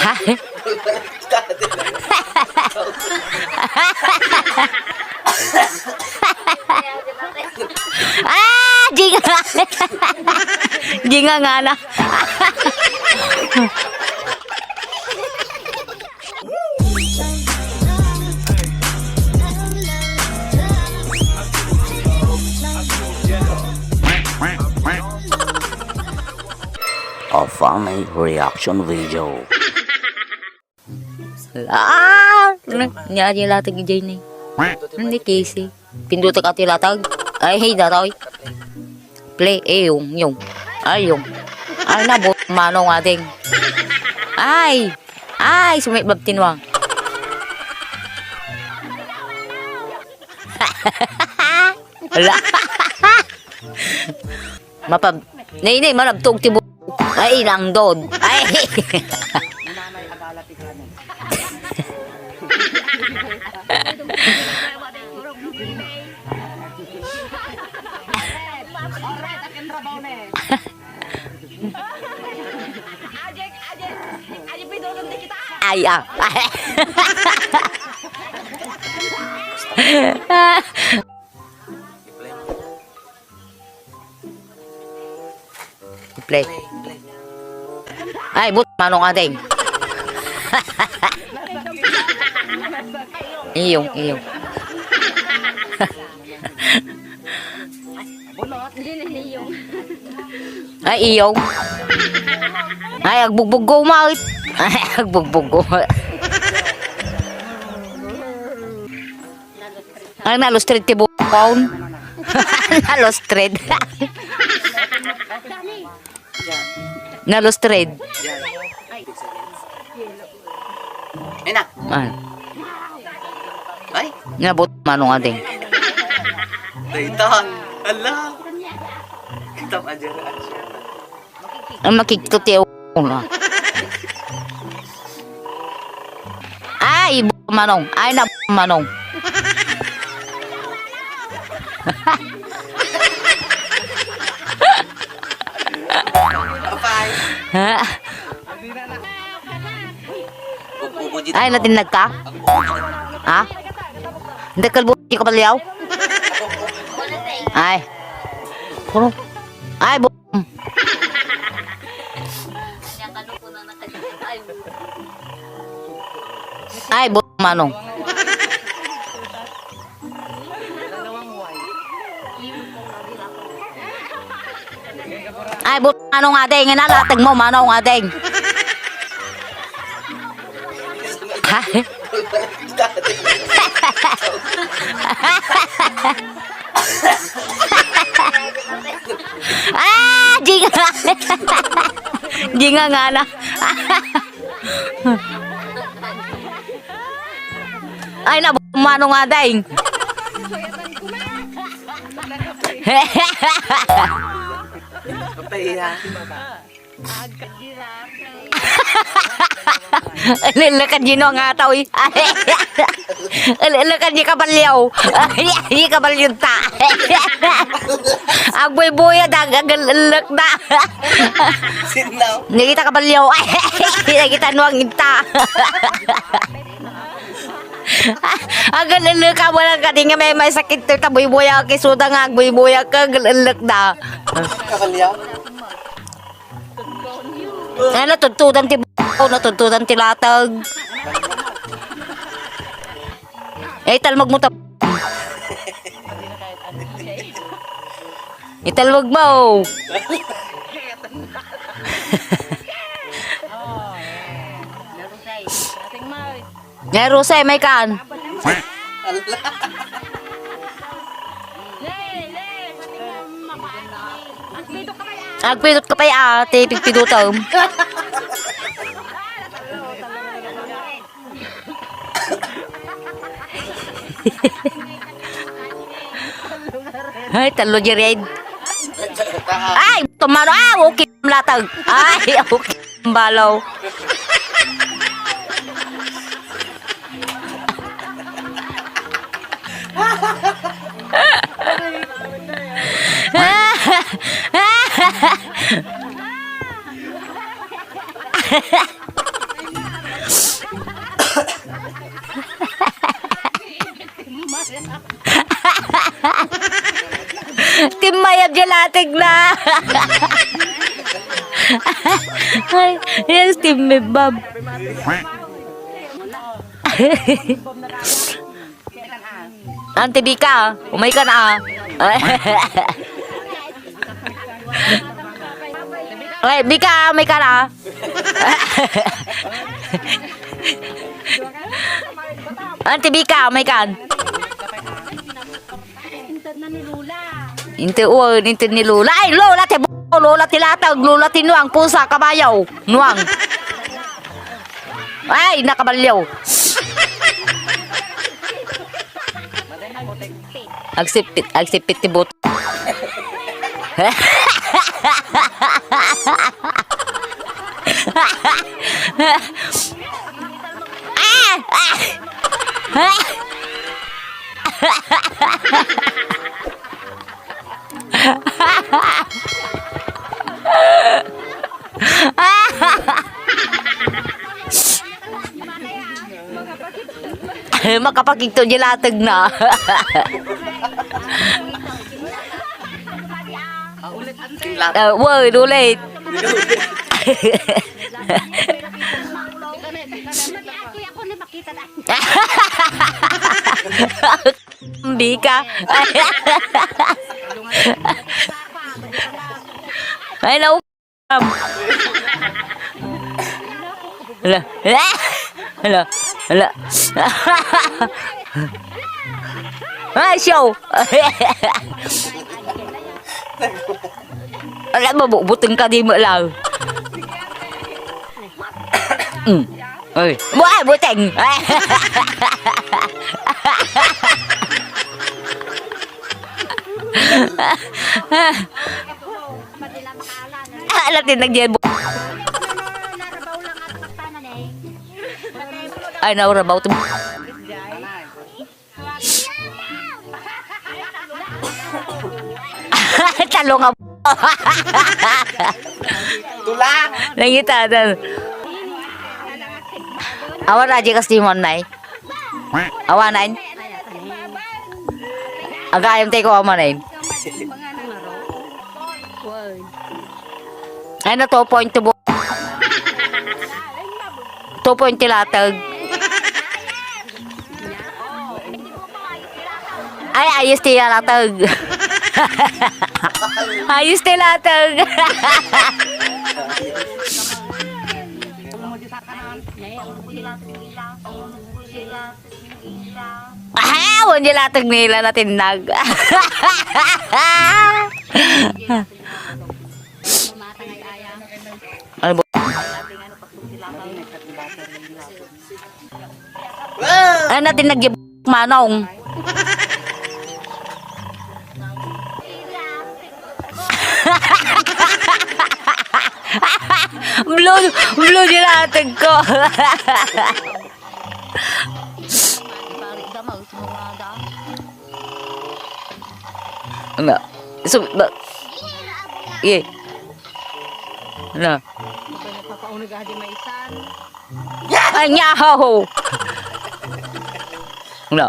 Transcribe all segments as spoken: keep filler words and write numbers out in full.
Ah, di nga. Di nga nga na. A funny reaction video. Ah! Nya, nya latag ijay ni. Hindi, Casey. Pindutek ati latag. Ay, hey, datoy. Play, eh, yung, yung. Ay, yung. Ay, nabot, manong ading. Ay! Ay, sumibab tinwang. Ala. Mapab-, nay, nay, manabtog ti bu-, ay, inangdod. Ay. Ay, ah. Play. Ay, but, manong ading. Iyong, iyong. Ay, iyong. Ay, agbugbog ko, umawit. Ay, agbugbog ko. Ay, nalustred ti bukaon. Nalustred. Nalustred. Ay, na. Ay. Ay? Nabot, manong ading. Daytan. Ala. Kitam aja, aja. Ang makigto ti una. Ay, bu-, manong. Ay, na, manong. Apay. Ha? Ay, natinag ka? Ha? Hindi, kalbo, di ka paliyaw? Ay. Puro. Ay, bu-, Ay, bu-, manong. Ay, bu-, manong ading. Ina, latag mo, manong ading. Ha? Ah, di nga. Di nga nga na. Ay, na, manong ading. Patay, ha? Lalakan di no nga tao, eh. Lalakan di kabalyo. Ay, kabalyo ta. Agbuybuya, dag-, agalelek da. Sinaw. Nakita kabalyo. Nakita nuang inta. Agalelek ka, wala ka, di nga may, may sakit, ta buybuya, kisuda nga, agbuybuya ka, agalelek da. Kabalyo. Ay, natudtudan ti bu-, natudtudan ti latag. Eh, italmag mo ta-, italmag mo. Nga, Rose, may kan. Agpidot ka pa, ate, pigpidotam. Ay, talo di red. Ay, tumaro. Ah, okay. Latag. Ay, okay. Balaw. Timmayab diay lateg na. Ay, yes, Team Bob. Ante Bika, umay ka na. Ay, Bika, umay ka na. Ante Bika, umay ka. Inted na ni Lola. Inted, oh, inted ni Lola. Ay, Lola, ti bu-, Lola, ti latag, Lola, ti nuang, pusa, kabayo, nuang. Ay, nakabalyo. Agsipit, agsipit ti buto. Ah! Ah! Makapakigto diay lateg na. Ah, ulit. Ah, ulit. Bika. Ay, nau-, Hala. Hala. Hala. Ay, siyaw. Ala, mabubuteng ka, di mo lang. Mm. Ay, buhay, buteng. Ala, tinagyan mo. Ay, naurabaw to. Talo nga. Tula. Nangita, tal-, awan, Raji, kas di mo, Nay. Awanen. Agayam tayo ko, awanen. Ay, na two point two bu-, two point ti latag. Ay, ayos ti latag. Ayos ti latag. Ah, wen diay latag nila natinnag. Ano ba? Ay, natinnag diay manong. Blue, blue diay latag ko. Ano? So, ba-, ye. Ano? Ay, nyaho! Ano?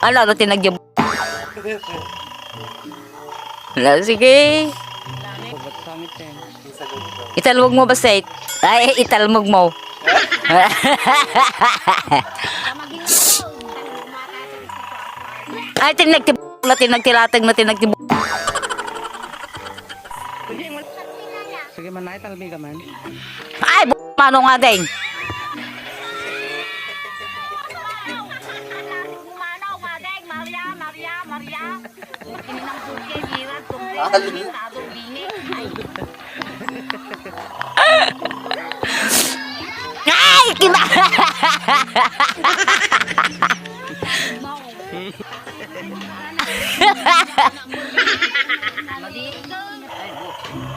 Ano, ano, tinagyan mo? Ala, sige. Italmog mo, basta it-, ay, italmog mo. Ay, tinagtib-, na tinagtilatag, na tinagtib-. Sige man, nay, talmi ka man. Ay, bu-, mano nga, deng. Mano nga, deng, Maria, Maria, Maria. Ini nang suke, birat, kumpe, Halo. Bini, tado, bini. Ay. Ay, kina-,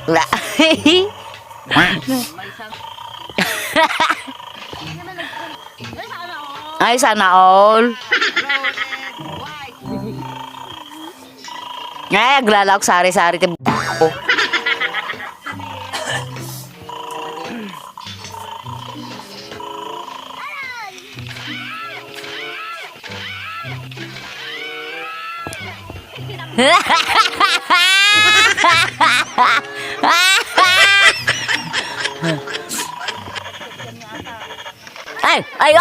na. Ay, sana all. Ay, aglalaok sari-sari ti bu-, ko. Ay, ay,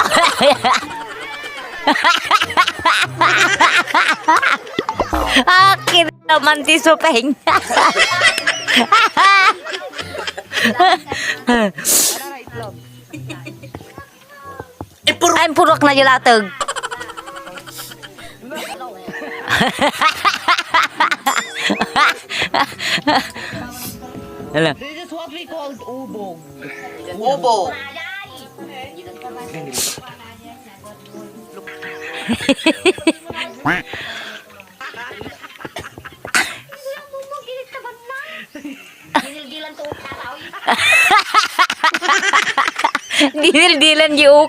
akin naman ti supeng. Ay, purok na yung latag. Hala. This is what we called ubog. Ubog. Dinildilan ko ang tao. Dinildilan yung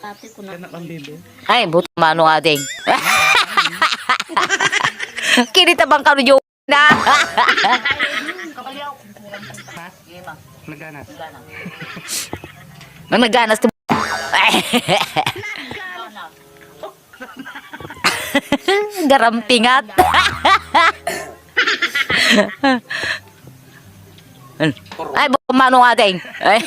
Ate ko na. Anak ang bebe. Ay, buto mano nga ding. Kinita bang kano yung na? Nagana. Nang nagana sa Garampingat. Ay, bu-, mano nga, deng? Ay.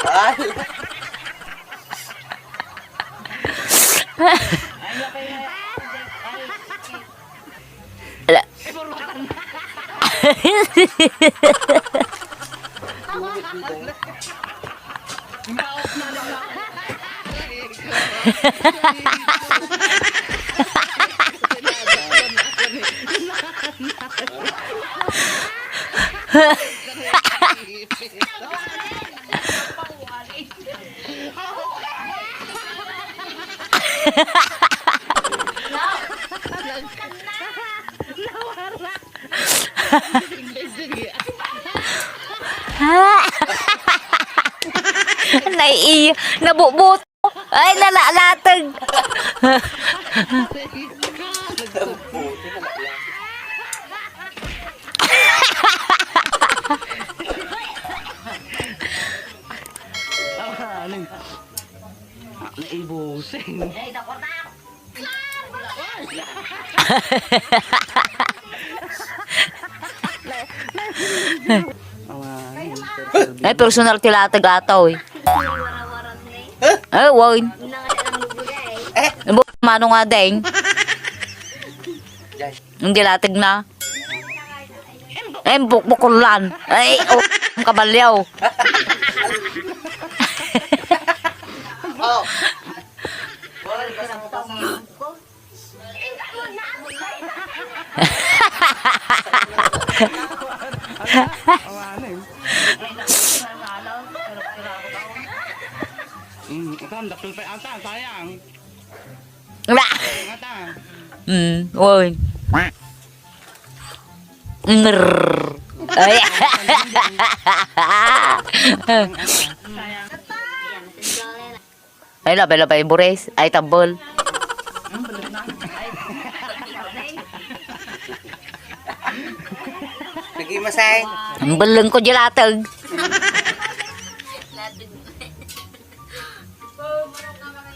Ay. Ala. Naiiya, nabubot. Ay, nalalatag. Ano? Naibusing. Ay, personal ti latag ataw, eh. Ay, wag. Mano nga, deng? Hindi latag na. Ay, bukbukulan. Ay, oh, kabalyaw. Oh. Mm, ito, ang dakil pa ata, sayang. Wala. Sayang ata. Mm, oy. Ngrrr. Ay. Ay, labay-labay, Bures. Ay, tambol. Nag-imasay. Ang baleng ko, jilatag.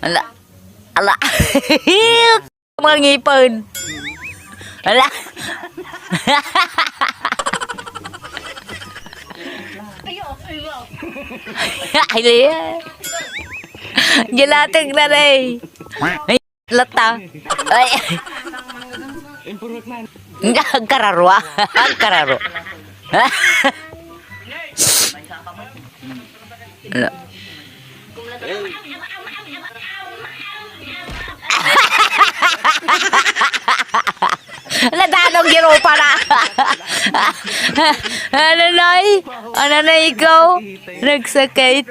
Ala. Ala. Mga ngipon. Ala. Ay, liya. Jilatag na, day. Ay, lata. Ay. Agkararo, ah. Agkararo. Ala. Nadanong girupa na. Ano, Nay? Ano na ikaw? Nagsakit?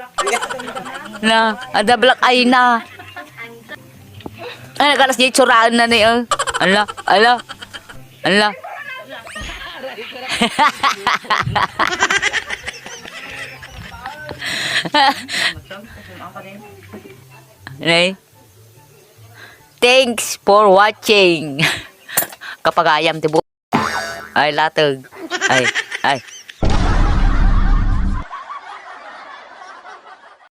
Na, ada black eye na. Ay, nagalas di tsuraen na ni, oh. Ala, ala. Ala. Nay. Thanks for watching. Kapagayam ti bu-, ay, latag. Ay, ay,